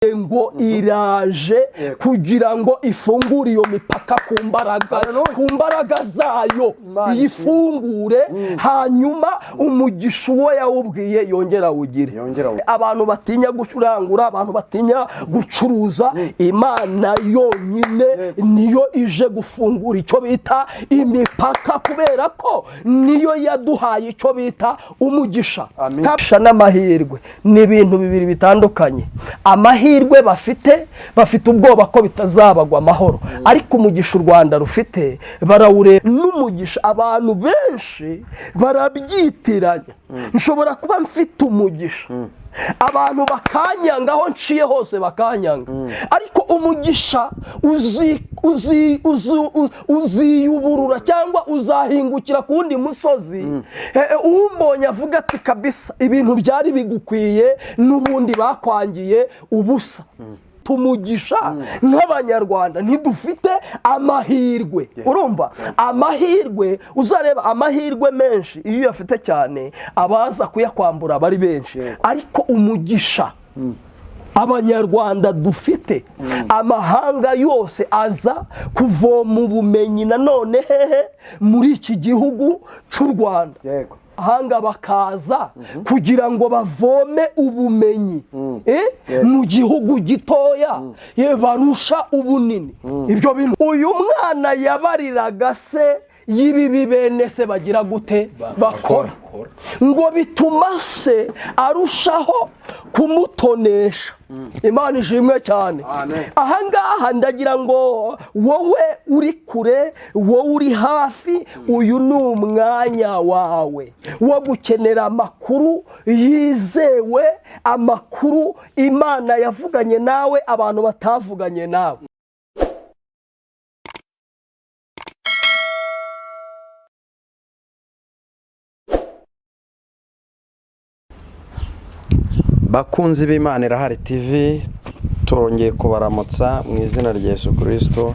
Ngo iraje kugira ngo ifungure iyo mipaka ku mbaraga, ku mbaraga zayo. Imana. Iyifungure, hanyuma umugisha uwo yawubwiye yongera awugire. Yongere awugire. Abantu batinya gucurangura, abantu batinya gucuruza, Imana yonyine niyo ije gufungura icyo bita imipaka, kubera ko niyo yaduhaye icyo bita umugisha. Amin. Kasha n'amahirwe ni ibintu bibiri bitandukanye. Amahirwe bafite ubwoba ko bitazabagwa amahoro, ariko umugisha u Rwanda rufite barawureba n'umugisha. Abantu benshi barabyitiranya. Nshobora kuba mfite umugisha, abantu bakanyanga, aho nciye hose bakanyanga, ariko umugisha uziyuburura cyangwa uzahingukira ku wundi musozi. Umbonye avuga ati: "Kabisa ibintu byari bigukwiye, n'ubundi bakwangiye ubusa." Tumugisha nk'Abanyarwanda, ntidufite amahirwe. Urumva, amahirwe, uzareba amahirwe menshi, iyo uyafite cyane abaza kuyakwambura aba ari benshi, ariko umugisha Abanyarwanda dufite, amahanga yose aza kuvoma ubumenyi nanone hehe? Muri iki gihugu cy'u Rwanda. Ahanga bakaza kugira ngo bavome ubumenyi mu gihugu gitoya barusha ubunini. Ibyo bintu uyu mwana yabariraga se y'ibibi bene se bagira gute? Bakora, ngo bituma se arushaho kumutonesha. Imana ishimwe cyane. Amen. Ahangaha ndagira ngo wowe uri kure, wowe uri hafi, uyu ni umwanya wawe wo gukenera amakuru yizewe, amakuru Imana yavuganye nawe abantu batavuganye nawe. Bakunzi b'Imana Irahari TV, turongeye kubaramutsa mu izina rya Yesu Kirisito.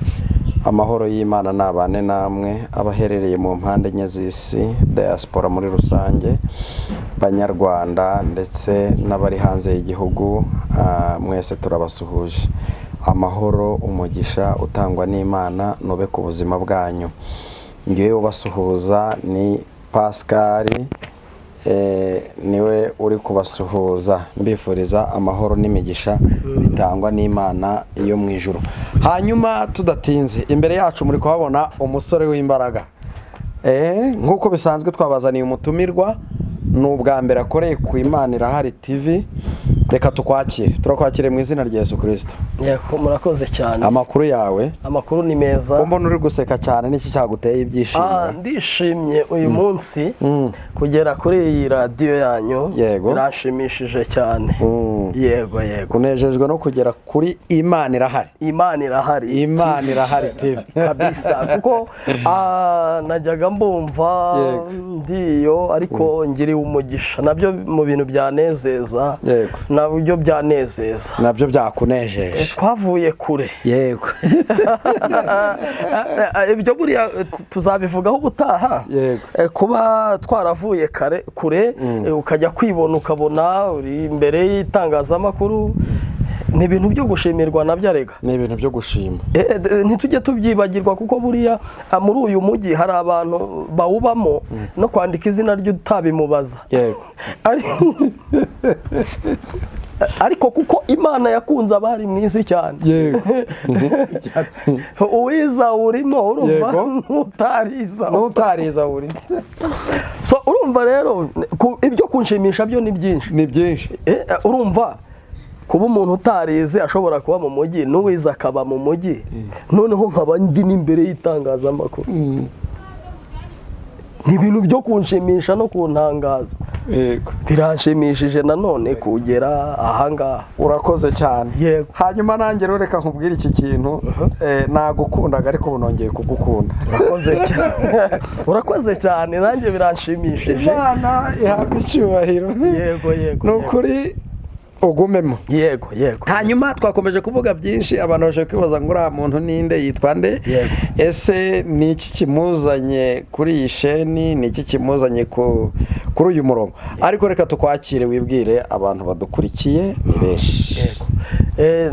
Amahoro y'Imana nabane namwe abaherereye mu mpande enye z'isi, diaspora muri rusange, Banyarwanda ndetse n'abari hanze y'igihugu, mwese turabasuhuje. Amahoro, umugisha utangwa n'Imana nube ku buzima bwanyu. Ngewe ubasuhuza ni Pascal, niwe uri kubasuhuza, mbifuriza amahoro n'imigisha bitangwa n'Imana yo mu ijuru. Hanyuma tudatinze, imbere yacu muri kuhabona umusore w'imbaraga. Nk'uko bisanzwe twabazaniye umutumirwa, ni ubwa mbere akoreye ku Imana Irahari TV. Reka tukwakire, turakwakire mu izina rya Yesu Kirisito. Yego, murakoze cyane. Amakuru yawe? Amakuru ni meza. Ko mbona uri guseka cyane, n'iki cyaguteye ibyishimo? Ndishimye uyu munsi kugera kuri iyi radiyo yanyu. Birashimishije cyane. Yego. Unejejwe no kugera kuri Imana Irahari? Imana Irahari. Imana Irahari TV. Kabisa, kuko najyaga mbumva ndiyo, ariko ngiriwe umugisha nabyo mu bintu byanezeza. Nabyo byanezeza. Nabyo byakunejeje. Twavuye kure. Ibyo buriya tuzabivugaho ubutaha. Kuba twaravuye kare kure, ukajya kwibona ukabona uri imbere y'itangazamakuru, ni ibintu byo gushimirwa nabyo arega. Ni ibintu byo gushima. Ntitujye tubyibagirwa, kuko buriya muri uyu mujyi hari abantu bawubamo no kwandika izina rye utabimubaza. Ariko kuko Imana yakunze abari mu isi cyane, uwiza urimo, urumva, n'utariza. N'utariza uri. So urumva rero, ibyo kunshimisha byo ni byinshi. Ni byinshi. Urumva, kuba umuntu utarize ashobora kuba mu mujyi, n'uwize akaba mu mujyi, noneho nkaba ndi n'imbere y'itangazamakuru, ni ibintu byo kunshimisha no kuntangaza. Biranshimishije nanone kugera ahangaha. Urakoze cyane. Yego. Hanyuma nanjye rero reka nkubwire iki kintu. Nagukundaga, ariko ubu nongeye kugukunda. Urakoze cyane, urakoze cyane, nanjye biranshimishije. Imana ihabwa icyubahiro. Yego. Ni ukuri. Ugumemo. Yego. Hanyuma twakomeje kuvuga byinshi, abantu bashobora kwibaza ngo uriya muntu ninde, yitwa nde? Yego. Ese ni iki kimuzanye kuri iyi sheni, ni iki kimuzanye kuri uyu murongo? Ariko reka tukwakire, wibwire abantu badukurikiye, ni benshi. Yego.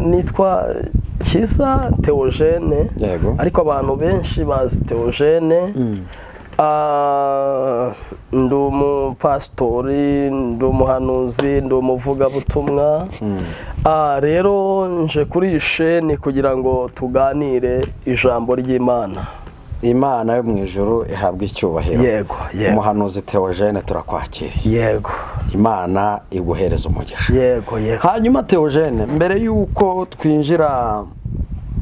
Nitwa Cyiza Theogene. Ariko abantu benshi bazi Theogene. Ndi umupasitori, ndi umuhanuzi, ndi umuvugabutumwa. Rero nje kuri iyi sheni kugira ngo tuganire ijambo ry'Imana. Imana yo mu ijuru ihabwa icyubahiro. Yego. Umuhanuzi Theogene, turakwakiriye. Yego. Imana iguhereza umugisha. Yego. Hanyuma Theogene, mbere y'uko twinjira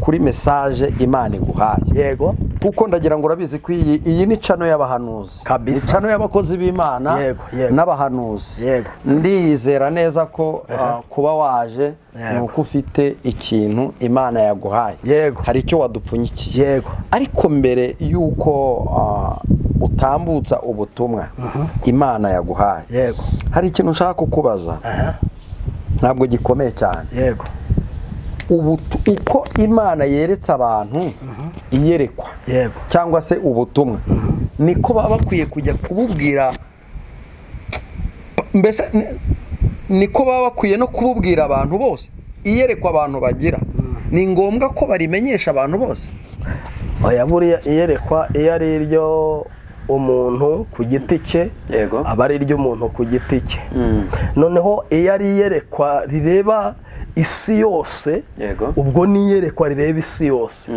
kuri message Imana iguhaye, kuko ndagira ngo urabizi ko iyi ni channel y'abahanuzi, ni channel y'abakozi b'Imana Yego. n'abahanuzi. Ndizera neza ko kuba waje ni uko ufite ikintu Imana yaguhaye, hari icyo wadupfunyikiye. Ariko mbere y'uko utambutsa ubutumwa Imana yaguhaye, hari ikintu nshaka kukubaza, ntabwo gikomeye cyane. Ubu uko Imana yeretse abantu iyerekwa cyangwa se ubutumwa, niko baba bakwiye kujya kububwira, mbese niko baba bakwiye no kububwira abantu bose? Iyerekwa abantu bagira, ni ngombwa ko barimenyesha abantu bose? Oya, buriya iyerekwa iyo ari iryo umuntu ku giti cye, aba ari iry'umuntu ku giti cye. Noneho iyo ari iyerekwa rireba isi yose, ubwo ni iyerekwa rireba isi yose.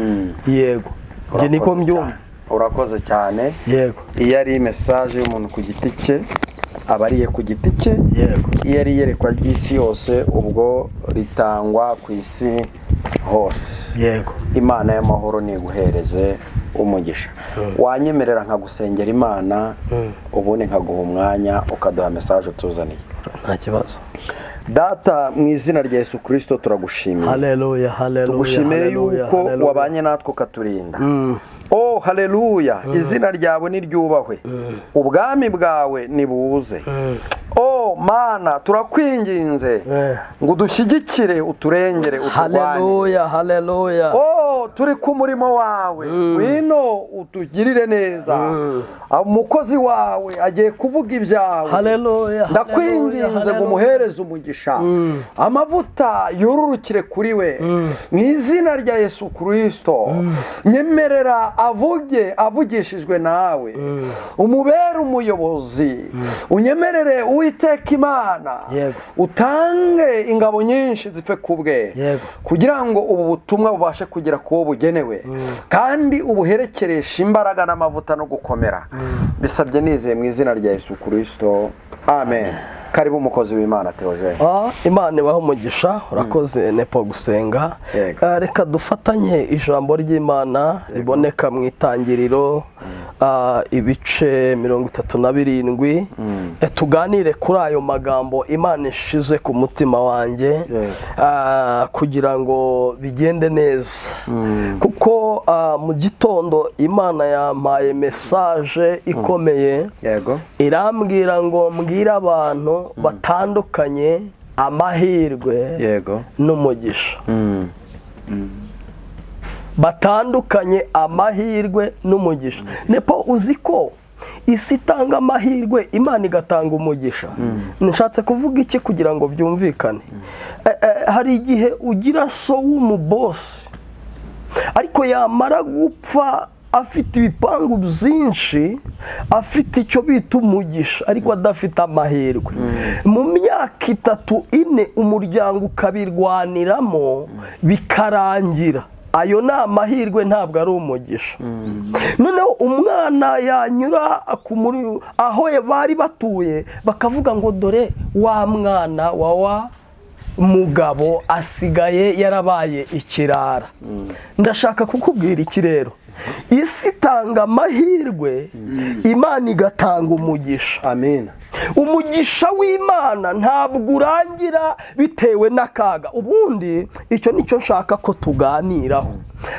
Yego, njye niko Urakoze mbyumva. cyane. Urakoze cyane. Iyo ari message y'umuntu ku giti cye, aba ariye ku giti cye. Iyo ari iyerekwa ry'isi yose, ubwo ritangwa ku isi hose. Imana y'amahoro niguhereze umugisha. Wanyemerera nkagusengera Imana, ubundi nkaguha umwanya ukaduha message utuzaniye? Nta kibazo. Data, mu izina rya Yesu Kirisito, turagushimiye. Haleluya, haleluya. Tugushimiye Haleluya, yuko haleluya. wabanye natwe ukaturinda. Oh haleluya, izina ryawe niryubahwe, ubwami bwawe nibuze. Oh Mana, turakwinginze ngo udushyigikire, uturengere, uturwane. Haleluya, haleluya. Oh, turi ku murimo wawe, wino utugirire neza. Umukozi wawe agiye kuvuga ibyawe. Haleluya. Ndakwinginze ngo Haleluya. umuhereze umugisha, amavuta yururukire kuri we mu izina rya Yesu Kirisito. Nyemerera avuge avugishijwe nawe, umubere umuyobozi. Unyemerere, Uwiteka Imana, utange ingabo nyinshi zipfe ku bwe, kugira ngo ubu butumwa bubashe kugera ku wo bugenewe, kandi ubuherekereshe imbaraga n'amavuta no gukomera. Bisabye nizeye mu izina rya Yesu Kirisito, amen. Karibu, umukozi w'Imana Theogene. Imana ibahe umugisha. Urakoze, Nepo, gusenga. Reka dufatanye ijambo ry'Imana riboneka mu Itangiriro, ibice 37. Tuganire kuri ayo magambo Imana ishize ku mutima wanjye, kugira ngo bigende neza, kuko mu gitondo Imana yampaye message ikomeye. Irambwira ngo mbwire abantu batandukanye amahirwe n'umugisha, batandukanye amahirwe n'umugisha. Nepo, uzi ko isi itanga amahirwe, Imana igatanga umugisha? Nshatse kuvuga iki kugira ngo byumvikane? Hari igihe ugira so w'umubosi, ariko yamara gupfa afite ibipangu byinshi, afite icyo bita umugisha, ariko adafite amahirwe, mu myaka 3, 4 umuryango ukabirwaniramo bikarangira. Ayo ni amahirwe, ntabwo ari umugisha. Noneho umwana yanyura aho bari batuye, bakavuga ngo dore wa mwana wa mugabo asigaye yarabaye ikirara. Ndashaka kukubwira iki rero? Isi itanga amahirwe, Imana igatanga umugisha. Amen. Umugisha w'Imana ntabwo urangira bitewe n'akaga. Ubundi icyo nicyo nshaka ko tuganiraho.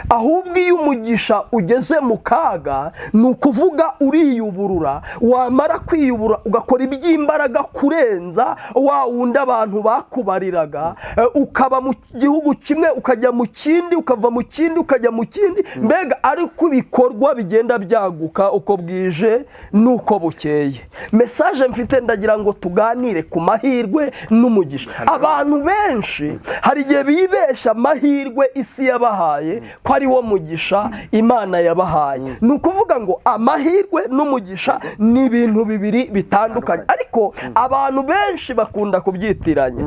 Ahubwo iyo umugisha ugeze mu kaga, ni ukuvuga uriyuburura, wamara kwiyubura ugakora iby'imbaraga kurenza wa wundi abantu bakubariraga, ukaba mu gihugu kimwe ukajya mu kindi, ukava mu kindi ukajya mu kindi, mbega ariko ibikorwa bigenda byaguka uko bwije n'uko bukeye. Message mfite, ndagira ngo tuganire ku mahirwe n'umugisha. Abantu benshi hari igihe bibeshya amahirwe isi yabahaye ko ari wo mugisha Imana yabahaye. Ni ukuvuga ngo amahirwe n'umugisha ni ibintu bibiri bitandukanye, ariko abantu benshi bakunda kubyitiranya.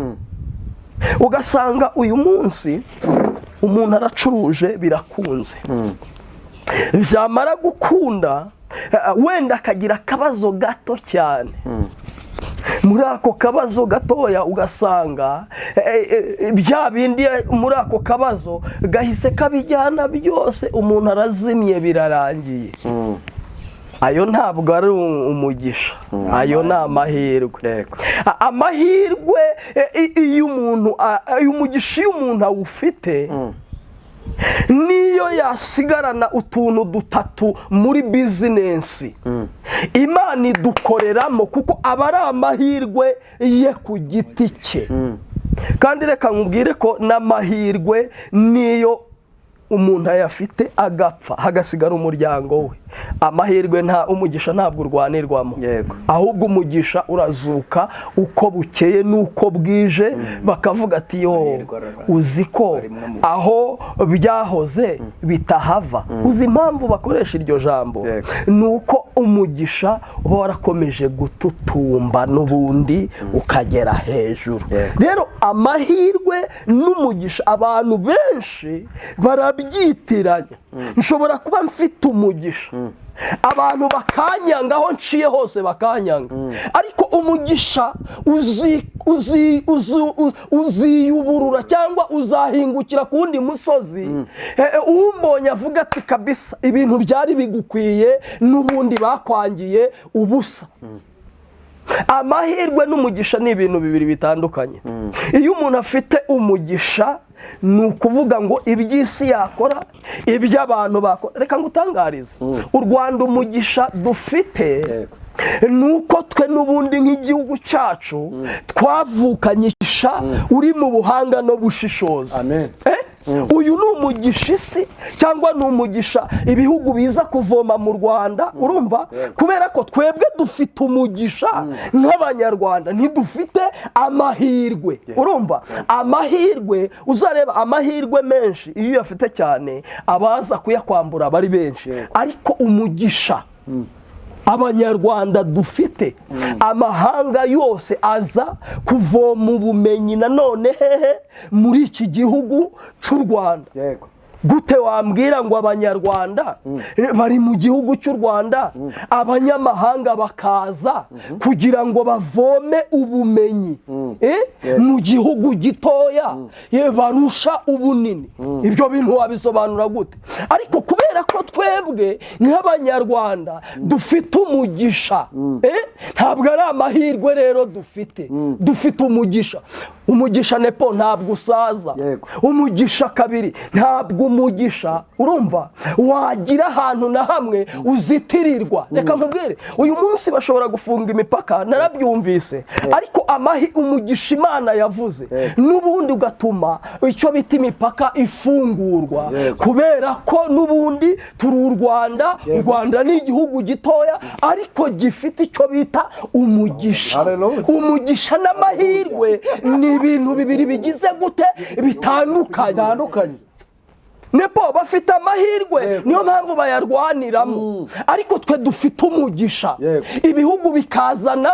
Ugasanga uyu munsi umuntu aracuruje birakunze, byamara gukunda wenda akagira akabazo gato cyane. Muri ako kabazo gatoya ugasanga bya bindi muri ako kabazo gahise kabijyana byose, umuntu arazimye, birarangiye. Ayo ntabwo ari umugisha, ayo ni amahirwe. Amahirwe iyo umuntu, umugisha iyo umuntu awufite, niyo yasigarana utuntu dutatu muri business, Imana idukoreramo, kuko aba ari amahirwe ye ku giti cye. Kandi reka nkubwire ko n'amahirwe niyo umuntu ayafite agapfa hagasigara umuryango we, amahirwe nta umugisha ntabwo urwanirwamo. Ahubwo umugisha urazuka uko bukeye n'uko bwije, bakavuga ati: "Yo, Amahirwe arara. uzi ko Harimo aho byahoze bitahava?" Uzi impamvu bakoresha iryo jambo? Ni uko umugisha uba warakomeje gututumba n'ubundi ukagera hejuru. Rero amahirwe n'umugisha abantu benshi barabyitiranya. Nshobora kuba mfite umugisha, abantu bakanyanga, aho nciye hose bakanyanga, ariko umugisha uziyuburura cyangwa uzahingukira ku wundi musozi. Umbonye avuga ati: "Kabisa ibintu byari bigukwiye, n'ubundi bakwangiye ubusa." Amahirwe n'umugisha ni ibintu bibiri bitandukanye. Iyo umuntu afite umugisha, ni ukuvuga ngo iby'isi yakora, iby'abantu bakora, reka ngutangarize, u Rwanda umugisha dufite ni uko twe n'ubundi nk'igihugu cyacu twavukanye isha uri mu buhanga no bushishozi. Amen. Eh? Uyu ni umugisha isi cyangwa ni umugisha ibihugu biza kuvoma mu Rwanda, urumva, kubera ko twebwe dufite umugisha nk'Abanyarwanda, ntidufite amahirwe. Urumva, amahirwe, uzareba amahirwe menshi iyo uyafite cyane, abaza kuyakwambura aba ari benshi. Ariko umugisha Abanyarwanda dufite, amahanga yose aza kuvoma ubumenyi nanone hehe? Muri iki gihugu cy'u Rwanda. Gute wambwira ngo Abanyarwanda bari mu gihugu cy'u Rwanda, abanyamahanga bakaza kugira ngo bavome ubumenyi mu gihugu gitoya barusha ubunini? Ibyo bintu wabisobanura gute? Ariko kubera ko twebwe nk'Abanyarwanda dufite umugisha, ntabwo ari amahirwe rero dufite, dufite umugisha. Umugisha nepo ntabwo usaza. Umugisha kabiri, ntabwo umugisha, urumva, wagira ahantu na hamwe uzitirirwa. Reka nkubwire, uyu munsi bashobora gufunga imipaka, narabyumvise, ariko umugisha Imana yavuze n'ubundi ugatuma icyo bita imipaka ifungurwa, kubera ko n'ubundi turi u Rwanda. U Rwanda ni igihugu gitoya ariko gifite icyo bita umugisha. Hallelujah. Umugisha n'amahirwe ni ibintu bibiri bigize gute? Bitandukanye. Bitandukanye. Nepo bafite amahirwe, niyo mpamvu bayarwaniramo, ariko twe dufite umugisha. Ibihugu bikazana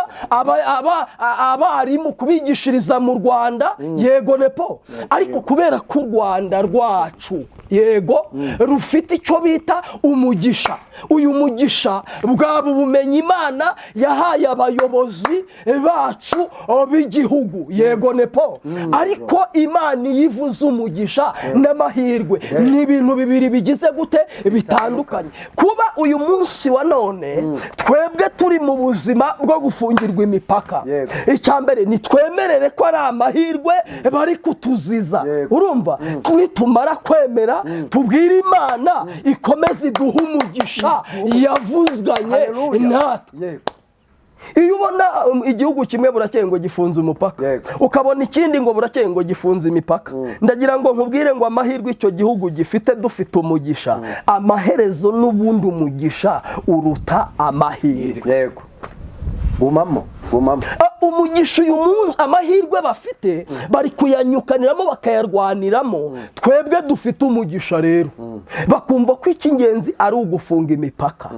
abarimu kubigishiriza mu Rwanda, yego nepo, ariko kubera ko u Rwanda rwacu, yego, rufite icyo bita umugisha. Uyu mugisha bwaba ubumenyi Imana yahaye abayobozi bacu b'igihugu, yego nepo, ariko Imana iyo ivuze umugisha n'amahirwe ni ibintu bibiri bigize gute? Bitandukanye. Kuba uyu munsi wa none twebwe turi mu buzima bwo gufungirwa imipaka, icya mbere nitwemerere ko ari amahirwe bari kutuziza. Urumva, nitumara kwemera gusenga, tubwire Imana ikomeze iduhe umugisha yavuzganye Hallelujah. natwe. Iyo ubona igihugu kimwe burakeye ngo gifunze umupaka, ukabona ikindi ngo burakeye ngo gifunze imipaka, ndagira ngo nkubwire ngo amahirwe icyo gihugu gifite, dufite umugisha. Amaherezo n'ubundi umugisha uruta amahirwe. Yego, gumamo, gumamo. Umugisha uyu munsi, amahirwe bafite bari kuyanyukaniramo, bakayarwaniramo. Twebwe dufite umugisha rero, bakumva ko icy'ingenzi ari ugufunga imipaka.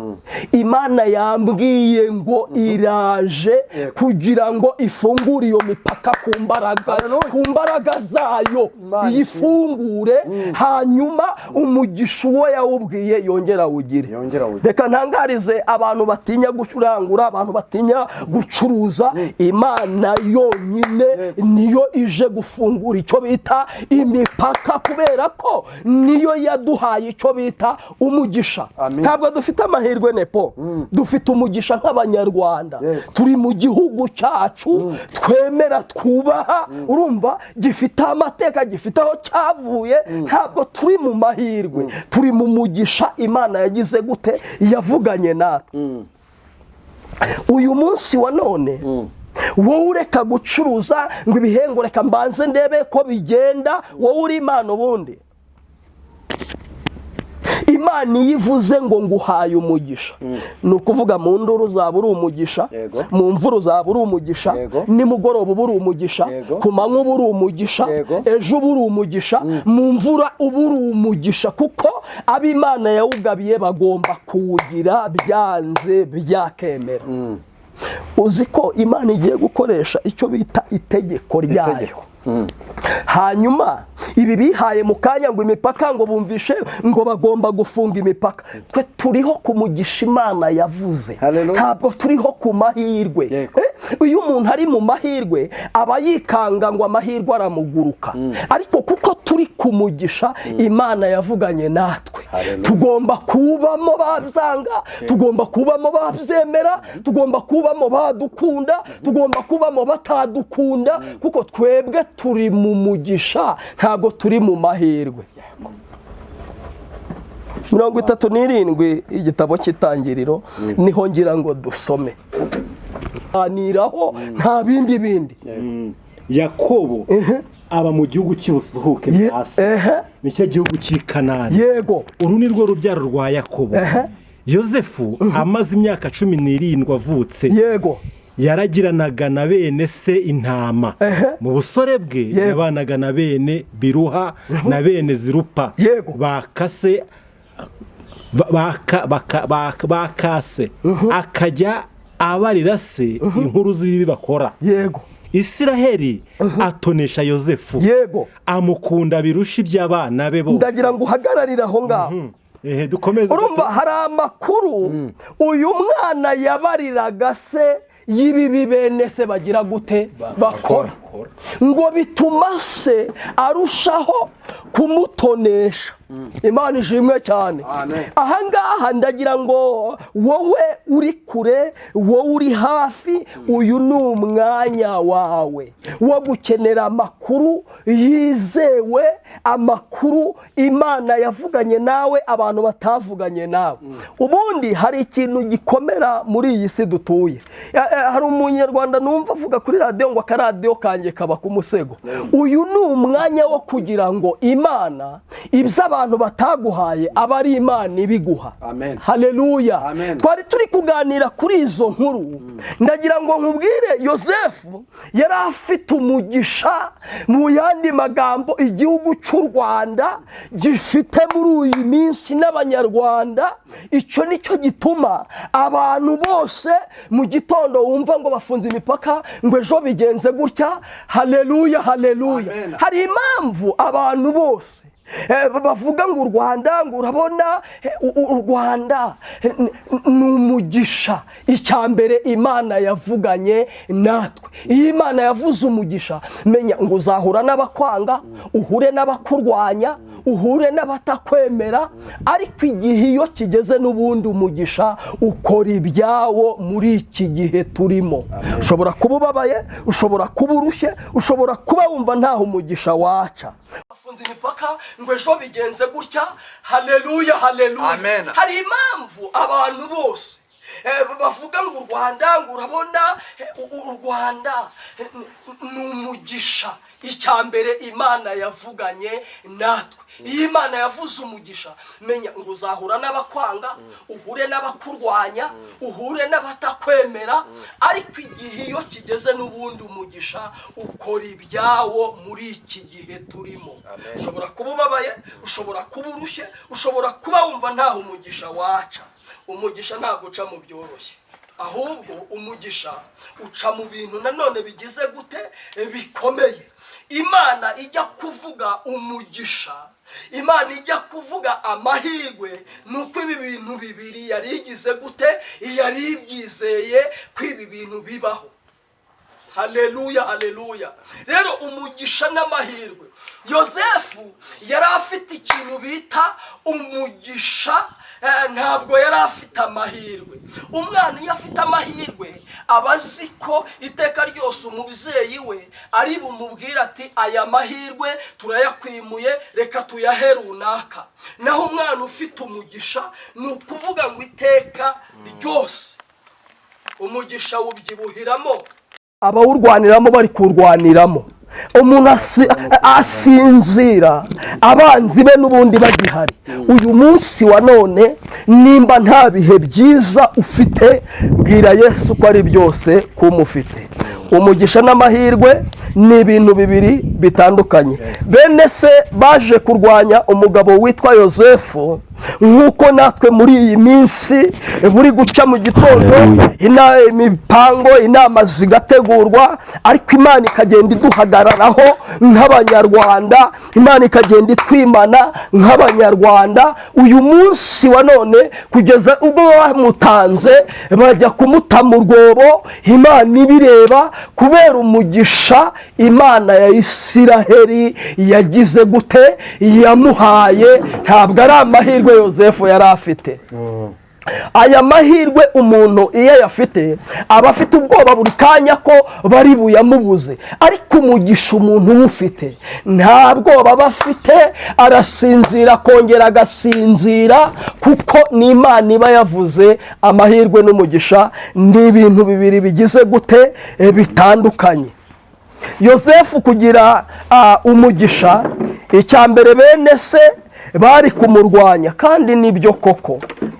Imana yambwiye ngo iraje kugira ngo ifungure iyo mipaka ku mbaraga, Hallelujah. ku mbaraga zayo. Imana iyifungure, hanyuma umugisha uwo yawubwiye yongera awugire. Yongere awugire. Reka ntangarize abantu batinya gucurangura, abantu batinya gucuruza, Imana yonyine niyo ije gufungura icyo bita imipaka, kubera ko niyo yaduhaye icyo bita umugisha. Amin. Ntabwo dufite amahirwe, nepo dufite umugisha nk'Abanyarwanda. Turi mu gihugu cyacu twemera, twubaha, urumva, gifite amateka, gifite aho cyavuye. Ntabwo turi mu mahirwe, turi mu mugisha Imana yagize gute? Yavuganye natwe. Uyu munsi wa none, wowe ureka gucuruza ngo ibihengo, reka mbanze ndebe ko bigenda, wowe uri Imana. Ubundi Imana iyo ivuze ngo nguhaye umugisha, ni ukuvuga mu nduru uzaba uri umugisha, mu mvura uzaba uri umugisha, nimugoroba uba uri umugisha, ku manywa uba uri umugisha, ejo uba uri umugisha, mu mvura uba uri umugisha, kuko ab'Imana yawugabiye bagomba kuwugira byanze byakemera. Uzi ko Imana igiye gukoresha icyo bita itegeko ryayo? Itegeko. Hanyuma ibi bihaye mu kanya ngo imipaka, ngo bumvishe ngo bagomba gufunga imipaka, twe turiho ku mugisha Imana yavuze. Hallelujah. Ntabwo turiho ku mahirwe. Iyo umuntu ari mu mahirwe aba yikanga ngo amahirwe aramuguruka, ariko kuko turi ku mugisha Imana yavuganye natwe, Hallelujah. tugomba kubamo babyanga, tugomba kubamo babyemera, tugomba kubamo badukunda, tugomba kubamo batadukunda, kuko twebwe turi mu mugisha, ntabwo turi mu mahirwe. 37, igitabo cy'Itangiriro, niho ngira ngo dusome ganiraho, nta bindi bindi. Yakobo aba mu gihugu cy'ubusuhuke bwa se, nicyo gihugu cy'i Kanani. Uru ni rwo rubyaro rwa Yakobo. Yosefu amaze imyaka 17 avutse, yaragiranaga na bene se intama. Mu busore bwe yabanaga na bene Biruha na bene Zirupa bakase bakase, akajya abarira se inkuru z'ibibi bakora. Isiraheli atonesha Yosefu, amukunda birusha iby'abana be bose. Ndagira ngo uhagararire aho ngaho. Ehe, dukomeze. Urumva hari amakuru uyu mwana yabariraga se y'ibibi bene se bagira gute? Bakora, ngo bituma se arushaho kumutonesha. Imana ishimwe cyane. Amen. Ahangaha ndagira ngo wowe uri kure, wowe uri hafi, uyu ni umwanya wawe wo gukenera amakuru yizewe, amakuru Imana yavuganye nawe abantu batavuganye nawe. Ubundi hari ikintu gikomera muri iyi si dutuye. Hari Umunyarwanda numva avuga kuri radiyo ngo akaradiyo kanjye kaba ku musego. Uyu ni umwanya wo kugira ngo Imana ibyo abantu bataguhaye aba ari Imana ibiguha. Amen. Haleluya. Amen. Twari turi kuganira kuri izo nkuru. Ndagira ngo nkubwire, Yosefu yari afite umugisha. Mu yandi magambo, igihugu cy'u Rwanda gifite muri iyi minsi n'Abanyarwanda, icyo nicyo gituma abantu bose mu gitondo wumva ngo bafunze imipaka, ngo ejo bigenze gutya. Haleluya, haleluya. Amen. Hari impamvu abantu bose bavuga ngo u Rwanda, ngo urabona, u Rwanda ni umugisha. Icya mbere Imana yavuganye natwe. Iyo Imana yavuze umugisha, menya ngo uzahura n'abakwanga, uhure n'abakurwanya. uhure n'abatakwemera, ariko igihe iyo kigeze n'ubundi umugisha ukora ibyawo muri iki gihe turimo. Ushobora kuba ubabaye, ushobora kuba urushye, ushobora kuba wumva ntaho umugisha waca. Bafunze imipaka ngo ejo bigenze gutya. Haleluya, haleluya. Amen. Hari impamvu abantu bose bavuga ngo u Rwanda, ngo urabona, u Rwanda ni umugisha. Icya mbere Imana yavuganye natwe, iyo Imana yavuze umugisha, menya ngo uzahura n'abakwanga, uhure n'abakurwanya, uhure n'abatakwemera, ariko igihe iyo kigeze n'ubundi umugisha ukora ibyawo muri iki gihe turimo. Ushobora kuba ubabaye, ushobora kuba urushye, ushobora kuba wumva ntaho umugisha waca. Umugisha ntabwo uca mu byoroshye, ahubwo umugisha uca mu bintu nanone bigize gute? Bikomeye. Imana ijya kuvuga umugisha, Imana ijya kuvuga amahirwe, ni uko ibi bintu bibiri yari igize gute? Yari ibyizeye ko ibi bintu bibaho. Haleluya, haleluya. Rero umugisha n'amahirwe, Yosefu yari afite ikintu bita umugisha, ntabwo yari afite amahirwe. Umwana iyo afite amahirwe aba azi ko iteka ryose umubyeyi we ari bumubwire ati aya mahirwe turayakwimuye, reka tuyahe runaka. Naho umwana ufite umugisha ni ukuvuga ngo iteka ryose umugisha wubyibuhiramo, abawurwaniramo bari kurwaniramo. Umuntu asinzira abanzi be n'ubundi bagihari. Uyu munsi wa none nimba nta bihe byiza ufite, bwira Yesu ko ari byose kumufite. Umugisha n'amahirwe ni ibintu bibiri bitandukanye. Bene se baje kurwanya umugabo witwa Yosefu, nk'uko natwe muri iyi minsi buri guca mu gitondo imipango, inama zigategurwa, ariko Imana ikagenda iduhagararaho nk'Abanyarwanda, Imana ikagenda itwimana nk'Abanyarwanda. Uyu munsi wa none kugeza ubwo bamutanze bajya kumuta mu rwobo, Imana ibireba kubera umugisha Imana ya Isiraheli yagize gute? Yamuhaye. Ntabwo ari amahirwe Yosefu yari afite. Aya mahirwe umuntu iyo ayafite aba afite ubwoba buri kanya ko bari buyamubuze, ariko umugisha umuntu uwufite nta bwoba aba afite, arasinzira akongera agasinzira, kuko n'Imana iba yavuze. Amahirwe n'umugisha ni ibintu bibiri bigize gute? Bitandukanye. Yosefu kugira umugisha, icya mbere bene se bari kumurwanya, kandi nibyo koko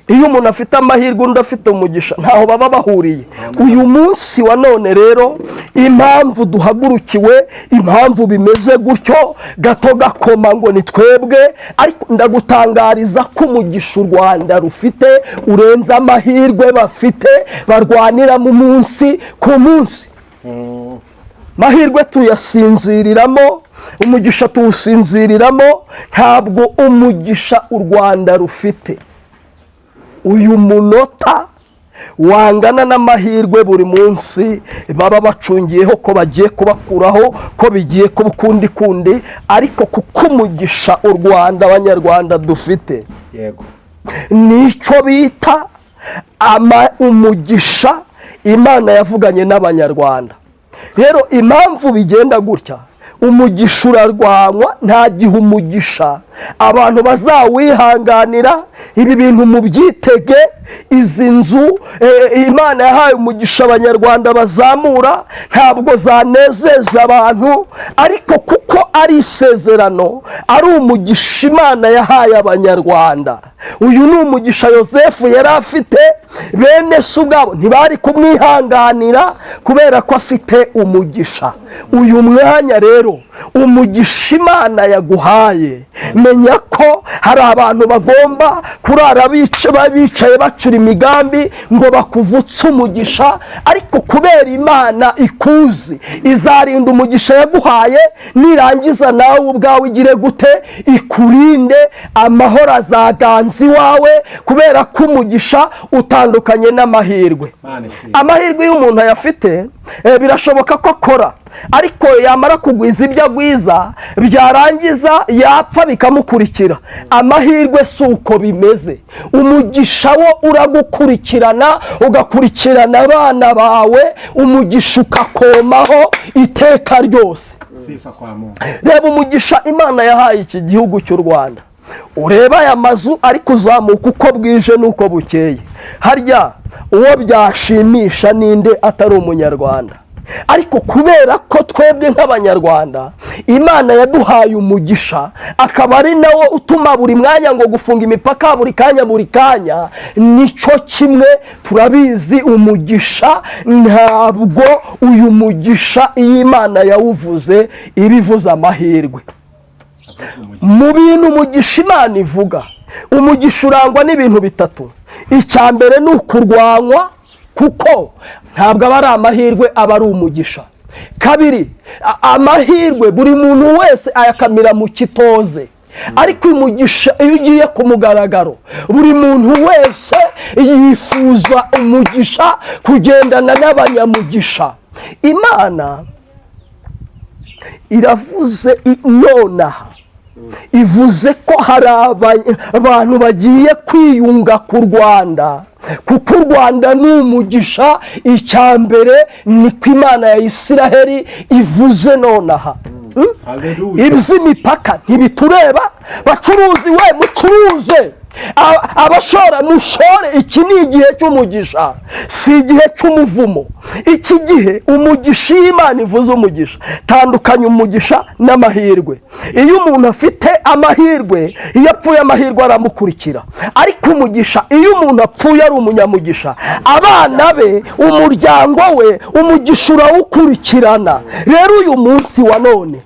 iyo umuntu afite amahirwe undi afite umugisha ntaho baba bahuriye. Uyu munsi wa none rero impamvu duhagurukiwe, impamvu bimeze gutyo, gato gakoma ngo ni twebwe, ariko ndagutangariza ko umugisha u Rwanda rufite urenze amahirwe bafite barwanira mu munsi ku munsi. Mahirwe tuyasinziriramo, umugisha tuwusinziriramo. Ntabwo umugisha u Rwanda rufite uyu munota wangana n'amahirwe buri munsi baba bacungiyeho ko bagiye kubakuraho, ko bigiye kuba ukundi kundi, ariko kuko umugisha u Rwanda Abanyarwanda dufite yego nicyo bita umugisha Imana yavuganye n'Abanyarwanda. Rero impamvu bigenda gutya, umugisha urarwanywa, nta gihe umugisha abantu bazawihanganira. Ibi bintu mubyitege, izi nzu Imana yahaye umugisha Abanyarwanda bazamura ntabwo zanezeza abantu, ariko kuko ari isezerano, ari umugisha Imana yahaye Abanyarwanda. Uyu ni umugisha Yosefu yari afite, bene se ubwabo ntibari kumwihanganira kubera ko afite umugisha. Uyu mwanya rero umugisha Imana yaguhaye, menya ko hari abantu bagomba kurara bicaye bacura imigambi ngo bakuvutse umugisha, ariko kubera Imana ikuzi izarinda umugisha yaguhaye, nirangiza nawe ubwawe igire gute? Ikurinde, amahoro azaganza iwawe, kubera ko umugisha Bitandukanye n'amahirwe. Imana ishimwe. Amahirwe iyo umuntu ayafite, birashoboka ko akora, ariko yamara kugwiza ibyo agwiza, byarangiza yapfa bikamukurikira. Amahirwe si uko bimeze. Umugisha wo uragukurikirana, ugakurikirana abana bawe, umugisha ukakomaho iteka ryose. Sifa kwa Mungu. Reba umugisha Imana yahaye iki gihugu cy'u Rwanda. Ureba aya mazu ari kuzamuka uko bwije n'uko bukeye. Harya uwo byashimisha ninde atari Umunyarwanda? Ariko kubera ko twebwe nk'Abanyarwanda Imana yaduhaye umugisha, akaba ari nawo utuma buri mwanya ngo gufunga imipaka buri kanya buri kanya, nicyo kimwe turabizi. Umugisha ntabwo, uyu mugisha iyo Imana yawuvuze iba ivuze amahirwe. Mu bintu umugisha Imana ivuga, umugisha urangwa n'ibintu bitatu. Icya mbere ni ukurwanywa, kuko ntabwo aba ari amahirwe, aba ari umugisha. Kabiri, amahirwe buri muntu wese ayakamira mu kitoze, ariko umugisha iyo ugiye ku mugaragaro, buri muntu wese yifuza umugisha, kugendana n'abanyamugisha. Imana iravuze nonaha, ivuze ko hari abantu bagiye kwiyunga ku Rwanda, kuko u Rwanda ni umugisha. Icya mbere niko Imana ya Isiraheli ivuze nonaha. Haleluya. Iby'imipaka ntibitureba. Bacuruzi we, mucuruze. Abashora mushore. Iki ni igihe cy'umugisha, si igihe cy'umuvumo. Iki gihe umugisha, iyo Imana ivuze umugisha, tandukanya umugisha n'amahirwe. Iyo umuntu afite amahirwe, iyo apfuye amahirwe aramukurikira. Ariko umugisha, iyo umuntu apfuye ari umunyamugisha, abana be, umuryango we, umugisha urawukurikirana. Rero uyu munsi wa none,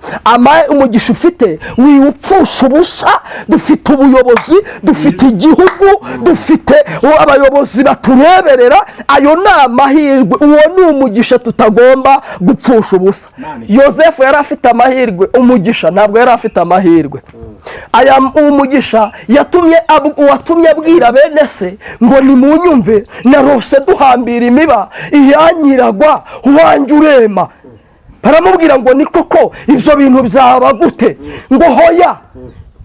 umugisha ufite wiwupfusha ubusa. Dufite ubuyobozi, dufite igihugu, dufite abayobozi batureberera. Ayo ni amahirwe, uwo ni umugisha tutagomba gupfusha ubusa. Yosefu yari afite amahirwe, umugisha, ntabwo yari afite amahirwe. Aya umugisha yatumye watumye abwira bene se ngo: "Nimunyumve, narose duhambira imiba, iyanyiragwa uwanjye urema." Baramubwira ngo: "Ni koko, ibyo bintu byaba gute?" Ngo: "Hoya,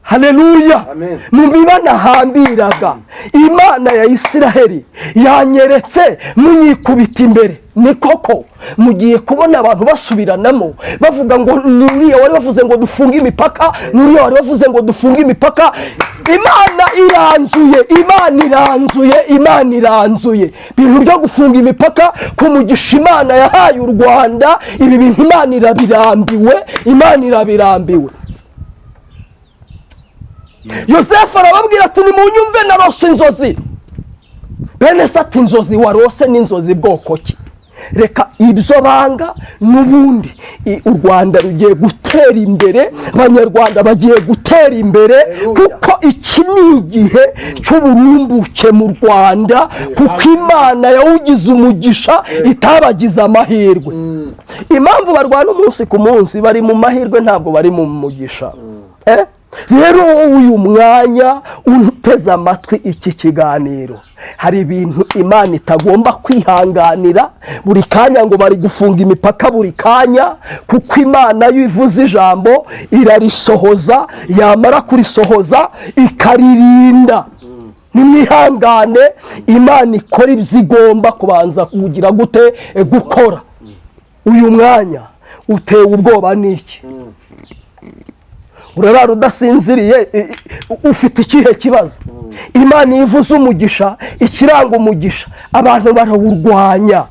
haleluya." Amen. Mu miba nahambiraga, Imana ya Isiraheli yanyeretse munyikubita imbere. Ni koko, mugiye kubona abantu basubiranamo bavuga ngo: "Ni uriya wari wavuze ngo dufunge imipaka, ni uriya wari wavuze ngo dufunge imipaka." Imana iranzuye, Imana iranzuye, Imana iranzuye ibintu byo gufunga imipaka ku mugisha Imana yahaye u Rwanda. Ibi bintu Imana irabirambiwe, Imana irabirambiwe. Yosefu arababwira ati: "Nimunyumve, narose inzozi." Bene se ati: "Inzozi warose n'inzozi bwoko ki?" Reka ibyo banga n'ubundi, u Rwanda rugiye gutera imbere, Abanyarwanda bagiye gutera imbere, kuko iki ni igihe cy'uburumbuke mu Rwanda, kuko Imana yawugize umugisha, itabagize amahirwe. Impamvu barwana umunsi ku munsi, bari mu mahirwe, ntabwo bari mu mugisha. Rero wowe uyu mwanya uteze amatwi iki kiganiro, hari ibintu Imana itagomba kwihanganira buri kanya ngo bari gufunga imipaka buri kanya, kuko Imana yo ivuze ijambo irarisohoza, yamara kurisohoza ikaririnda. Nimwihangane, Imana ikora ibyo igomba kubanza kugira gute? Gukora. Uyu mwanya utewe ubwoba n'iki? Urarara udasinziriye, ufite ikihe kibazo? Imana iyo ivuze umugisha, ikiranga umugisha abantu barawurwanya.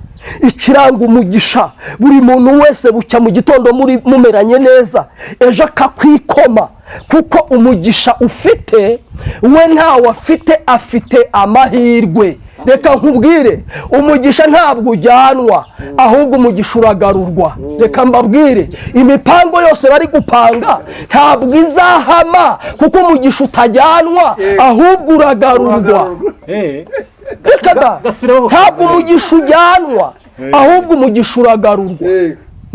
Ikiranga umugisha, buri muntu wese bucya mu gitondo muri mumeranye neza, ejo akakwikoma, kuko umugisha ufite we ntawo afite, afite amahirwe. Reka nkubwire, umugisha ntabwo ujyanwa, ahubwo umugisha uragarurwa. Reka mbabwire, imipango yose bari gupanga ntabwo izahama, kuko umugisha utajyanwa, ahubwo uragarurwa. Reka da. Gasubiramo. Ntabwo umugisha ujyanwa, ahubwo umugisha uragarurwa.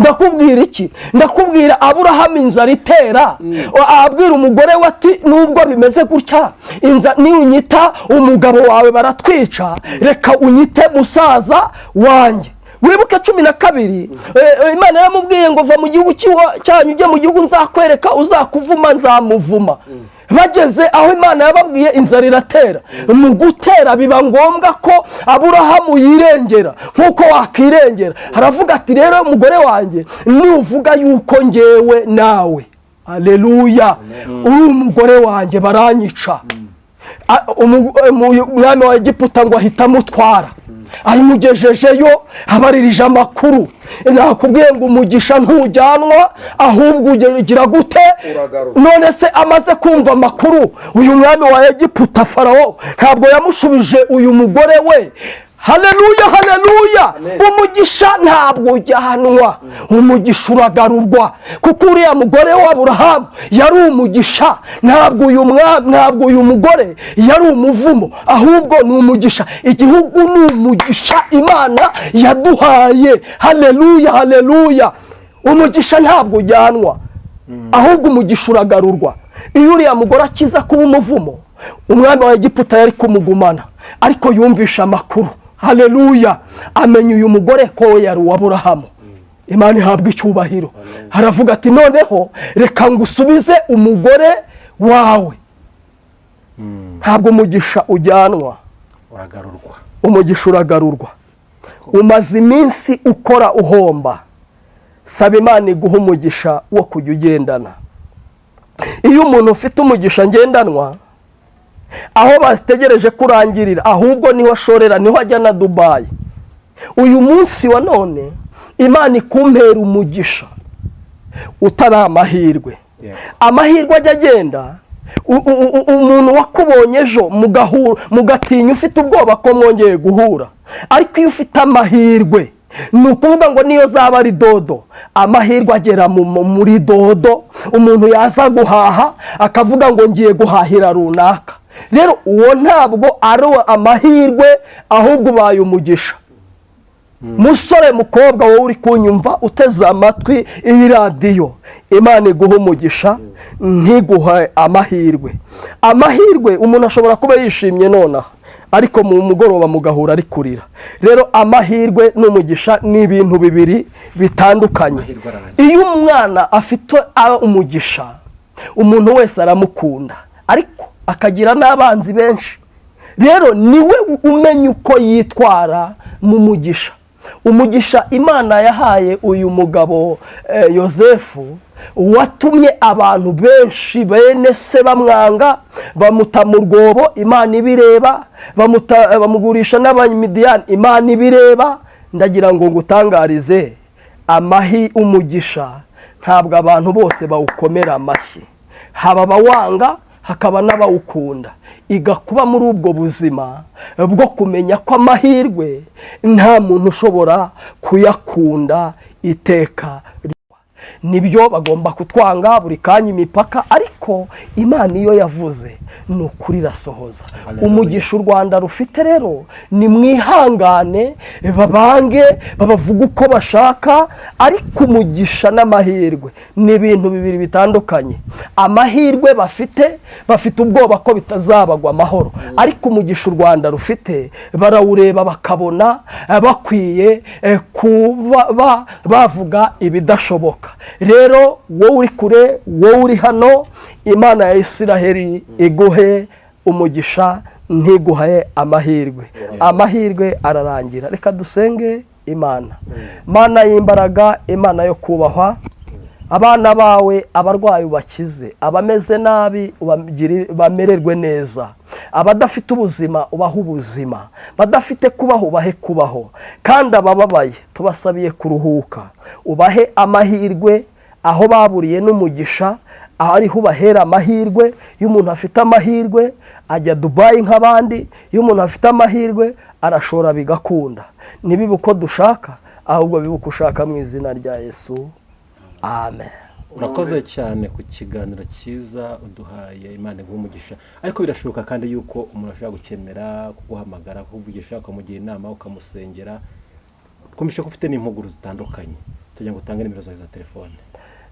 Ndakubwira iki? Ndakubwira Aburahamu inzara itera, abwira umugore we ati nubwo bimeze gutya, niunyita umugabo wawe baratwica, reka unyite musaza wanjye. Wibuke 12, Imana yaramubwiye ngo va mu gihugu cyanyu ujye mu gihugu nzakwereka, uzakuvuma nzamuvuma. Bageze aho Imana yababwiye, inzara iratera. Mu gutera biba ngombwa ko Aburahamu yirengera nk'uko wakirengera. Aravuga ati rero umugore wanjye, nuvuga yuko ngewe nawe, aleluya, uri umugore wanjye baranyica. Umwami wa Egiputa ngo ahita amutwara, amugejejeyo abaririje amakuru. Nakubwiye ngo umugisha ntujyanwa, ahubwo ugira gute? None se amaze kumva amakuru, uyu mwami wa Egiputa Farawo ntabwo yamushubije uyu mugore we? Haleluya, haleluya. Umugisha ntabwo ujyanwa, umugisha uragarurwa, kuko uriya mugore wa Aburahamu yari umugisha. Ntabwo uyu mwami, ntabwo uyu mugore yari umuvumo, ahubwo ni umugisha. Igihugu ni umugisha Imana yaduhaye. Haleluya, haleluya. Umugisha ntabwo ujyanwa, ahubwo umugisha uragarurwa. Iyo uriya mugore akiza kuba umuvumo, umwami wa Egiputa yari kumugumana, ariko yumvisha amakuru, haleluya, amenya uyu mugore ko we yari uw'Aburahamu. Imana ihabwa icyubahiro. Haravuga ati noneho reka ngusubize umugore wawe. Ntabwo umugisha ujyanwa, uragarurwa. Umugisha uragarurwa. Umaze iminsi ukora uhomba, saba Imana iguha umugisha wo kujya ugendana. Iyo umuntu ufite umugisha ngendanwa, aho bategereje kurangirira ahubwo niho ashorera, niho ajya na Dubayi. Uyu munsi wa none Imana ikumpera umugisha utari amahirwe. Amahirwe ajya agenda. Umuntu wakubonye ejo mugahura, mugatinya, ufite ubwoba ko mwongeye guhura. Ariko iyo ufite amahirwe, ni ukuvuga ngo niyo zaba ari dodo, amahirwe agera muri dodo. Umuntu yaza guhaha akavuga ngo ngiye guhahira runaka. Rero uwo ntabwo ari amahirwe, ahubwo ubaye umugisha. Musore, mukobwa, wowe uri kunyumva uteze amatwi iyi radiyo, Imana iguha umugisha, ntiguhe amahirwe. Amahirwe, umuntu ashobora kuba yishimye nonaha, ariko mu mugoroba mugahura ari kurira. Rero amahirwe n'umugisha ni ibintu bibiri bitandukanye. Iyo umwana afite umugisha, umuntu wese aramukunda, ariko akagira n'abanzi benshi. Rero niwe umenya uko yitwara mu mugisha. Umugisha Imana yahaye uyu mugabo Yosefu watumye abantu benshi bene se bamwanga, bamuta mu rwobo, Imana ibireba, bamugurisha n'Abamidiyani, Imana ibireba. Ndagira ngo ngutangarize, umugisha ntabwo abantu bose bawukomera amashyi. Haba abawanga, hakaba n'abawukunda. Igakuba muri ubwo buzima bwo kumenya ko amahirwe nta muntu ushobora kuyakunda iteka. Nibyo, bagomba kutwanga buri kanya imipaka, ariko Imana iyo yavuze ni ukuri irasohoza. Umugisha u Rwanda rufite rero, ni mwihangane, babange, babavuga uko bashaka, ariko umugisha n'amahirwe ni ibintu bibiri bitandukanye. Amahirwe bafite, bafite ubwoba ko bitazabagwa amahoro, ariko umugisha u Rwanda rufite barawureba bakabona bakwiye kuba bavuga ibidashoboka. Rero wowe uri kure, wowe uri hano, Imana ya Isiraheli iguhe umugisha, ntiguhe amahirwe. Amahirwe ararangira. Reka dusenge Imana. Mana y'imbaraga, Imana yo kubahwa, abana bawe abarwayi ubakize, abameze nabi bamererwe neza, abadafite ubuzima ubahe ubuzima, badafite kubaho ubahe kubaho, kandi abababaye tubasabiye kuruhuka, ubahe amahirwe aho baburiye n'umugisha, aho ariho ubahera amahirwe. Iyo umuntu afite amahirwe ajya Dubayi nk'abandi, iyo umuntu afite amahirwe arashora bigakunda. Ntibibe uko dushaka, ahubwo bibe uko ushaka, mu izina rya Yesu, amen. Urakoze cyane ku kiganiro cyiza uduhaye, Imana iguhe umugisha. Ariko birashoboka kandi yuko umuntu ashobora gukenera kuguhamagara, kukuvugisha, ukamugira inama, ukamusengera. Twumvishe ko ufite n'impuguro zitandukanye, tugira ngo utange nimero zawe za telefone.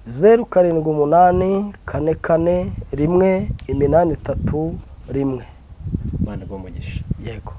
0784418331. Imana iguhe umugisha. Yego.